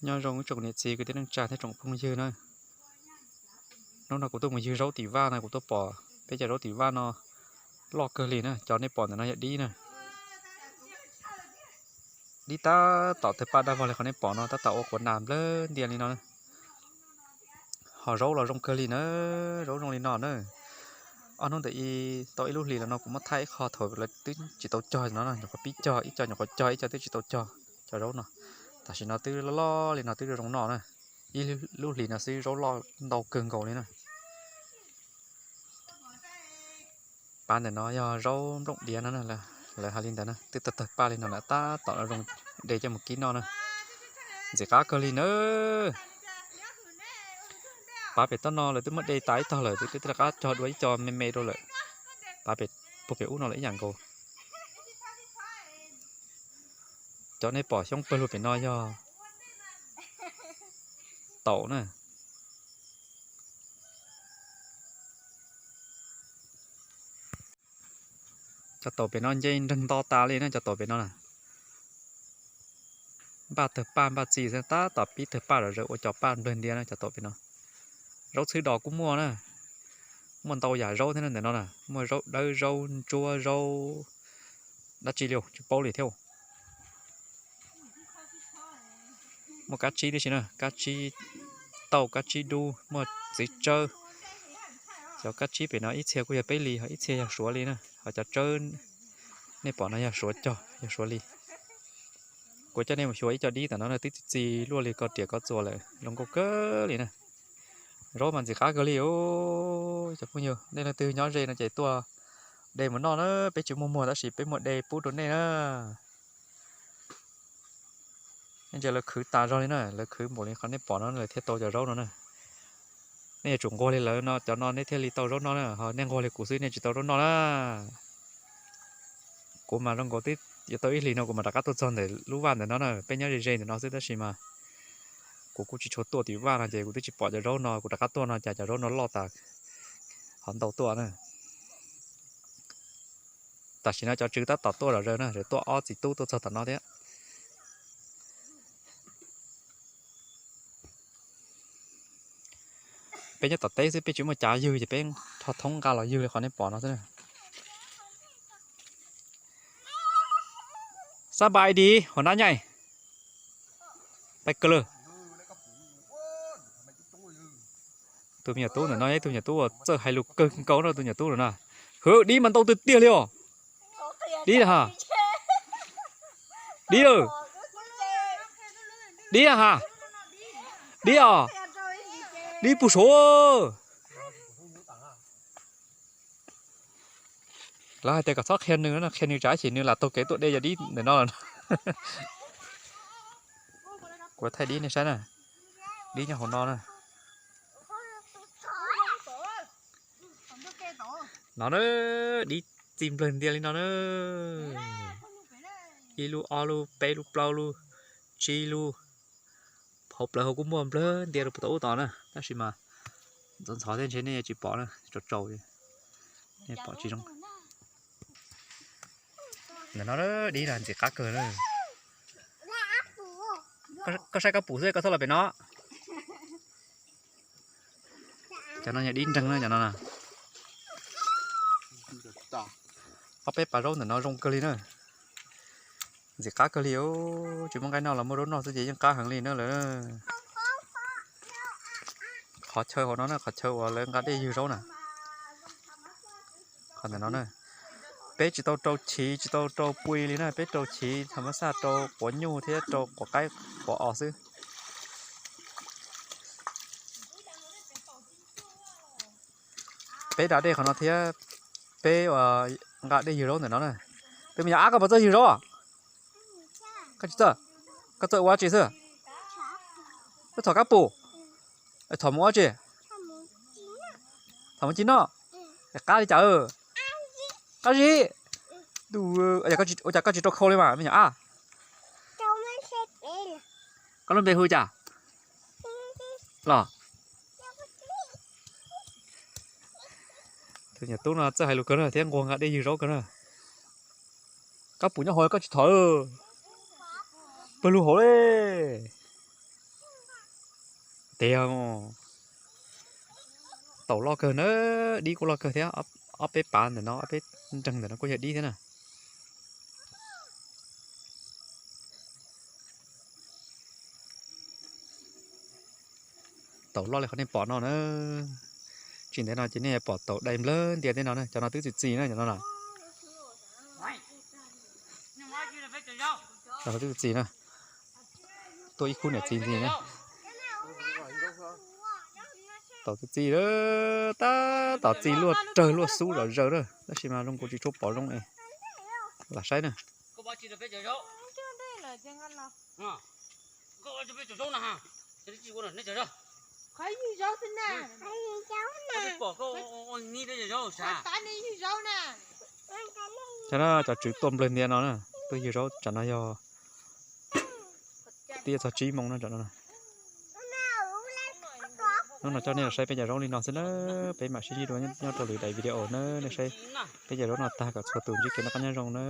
Nyob zoo ib tsoom niam txiv kwv tij neej tsa thiab tsoom phooj ywg na. Hnub no kuv tuaj mus ywg zaub tim vaj no kuv tuaj pom peb cov zaub tim vaj no loj kawg li na. Cov nej pom ntawm no yog dib na. Dib tab tom tawg paj daj vog li qhov nej pom no, tab tom ua quav nas nplawg ntias li no na. Ho zaub los zoo kawg li na, zaub zoo li no na. Ob hnub ntawm tau ib lub hlis los no kuv muab thaij ib qho thaum lawv twb tsis tau cog no, nyuam qhuav pib cog, ib co nyuam qhuav cog, ib co twb tsis tau cog cov zaub no. Tam sim no twb loj loj li no twb zoo noj na. Ib lub hlis no xwb zaub loj ntau kawg nkaus li na. Pab ntawm no yog zaub nplooj diav no, lawv hais li ntawd na, twb tawg tawg paj li no lawm tab tom zoo de coj mus kib noj na. Ntxim qab kawg li na. Pab pem toj no lawv twb muab de tas ib tog lawm, twb rov qab cog dua ib co me me rau lawm. Pab pem, puag pem ub no lawm ib yam nkaus. Cov nej pom xyoob pawg lug pem no yog taum na. Cov taum pem no nce nrag nto tas li na, cov taum pem no na. Npaj tawg paj npaj txi xwb, tab tom pib tawg paj zom zaws ua cov paj nplawg ntias na cov taum pem no. Zaub txhwb dos kuj muaj na, muaj ntau yam zaub thiab ntawm no na, muaj zaub dawb zaub ntsuab zaub dab tsi li tsis paub li thiab. Muaj kab tsib tib si na, kab tsib tauj kab tsib dub, muaj txiv tsawb. Cov kab tsib pem no ib txhia kuj yog peb li, ho ib txhia yog suav li na, ho cov tsawb nej pom no yog suav cog, yog suav li. Kuv coj nej mus xyuas ib co dib tam no twb txi txi luaj li ko riam ko txuas lawm, zoo nkauj kawg li na. Zaub mas ntxim qab kawg li os cov phooj ywg, nej leej twg nyob ze no ces tuaj de mus noj na, peb tsis muaj muag tab sis peb muaj de pub rau nej na. Ntses lawv khwv tas zog li na, lawv khwv npaum li qhov nej pom no lawv thiaj tau cov zaub no na. Nej yuav tsum nquag li lawv no, cov no nej thiaj li tau zaub noj na, ho nej nquag li kuv xwb nej tsis tau zaub noj na. Kuv mas zoo nkaus twb yuav tau ib hlis no kuv mam rov qab tuaj txog ntawm lub vaj ntawm no na, peb nyob ze ze ntawm no xwb tab sis mas kuv kuj tsis tshua tuaj tim vaj no ces kuv twb tsis pom cov zaub no, kuv rov qab tuaj no cas cov zaub no loj tas ho ntau tuaj na. Tam sim no cov tswv tab tom tuaj zom zaws na, tuaj ob txiv tub tuaj txog tom no thiab. Peb nyob tom teb xwb peb tsis muaj cav ywg ces peb rho thoob nqa los ywg li qhov nej pom no xwb na. Xab npais di hua nab nyaij, pais kawg lawm. Tus me nyuam tub ntawm no ib tug me nyuam tub uas txawj hais lus kawg nkaus no, tus me nyuam tub no na. Hwv, dib mas ntau tiag tiag li os. Dib ha. Dib lawm. Dib ha. Dib os. Dib puag saud. Lawv hais tias kom txhob qhia nws, qhia nws tsam ces nws lam taug kev tuaj de yog dib ntawm no. Kuv thaij dib nej saib na, dib nyob hauv no na. No na, dib txi nplawg ntias li no na. Ib lub, ob lub, peb lub, plaub lub, tsib lub, hauv plawv hauv kuj muaj nplawg ntias rau puag tom ub tos na, tab sis mas ntxhov ntxhov thiab ntshe nej tsis pom na, tsaus tsaus, nej pom tsis zoo. Ntawm no dib ntxim qab kawg na. Koj saib kab pum xwb, koj txhob los pem no. Cov no yog dib nreeg na, cov no na. Ob peb pas zaub ntawm no zoo kawg li na. Ntxim qab kawg li, tsis muaj nqaij noj los muaj zaub noj xwb ces yeej qab heev li na lawm. Qhov chaw hauv no na, qhov chaw uas lawv nqa dej ywg zaub na. Qhov ntawm no na, peb tsis tau rau chiv tsis tau rau pui li na, peb rau chiv tham mab xaj, rau quav nyuj thiab rau quav qaib quav os xwb. Peb da dej qhov no thiab, peb nqa dej ywg zaub ntawm no na. Tus me nyuam ab, koj puas txawj ywg zaub? Koj tsis txawj, koj txawj ua dab tsi xwb? Koj thom kab pum, thom mus ua dab tsi? Thom mus ci noj. Qab li cas? Qab zib. Ua cas koj tsis rau khau li mas me nyuam ab? Koj lub npe hu cas los? Tus nyuam tub no txawj hais lus kawg na thiab nquag nqa dej ywg zaub kawg na. Kab pum nyob hauv koj tsis thom, pawg lug hauv li. Tiag, taum loj kawg na, dib kuj loj kawg thiab. Ob peb pav ntawm no, ob peb nreeg ntawm no kuj yog dib thiab na. Taum loj li qhov nej pom no na. Tsis ntev no ces nej pom taum dai nplawg ntias tej no na, cov no twb txi txiv na, cov no na. Cov no twb txi txiv na. Tuaj ib khub niam txiv ntxiv na. Taum twb txi, tab tom txi luaj rawg luaj xub zom zaws na, tab sis mas zoo kuv tsis tshua pom zoo es lam saib na. Cov no cov tswv tuaj nplawg ntias no na, tuaj ywg zaub tsam no yog twb yuav txog tsib moos no tsam no. Hnub no coj nej los saib peb cov zaub li no xwb na, peb mam sib ntsib dua nyob rau lwm daim video na, nej saib peb cov zaub no tag kom txhua tus ntsib kev noj qab nyob zoo na.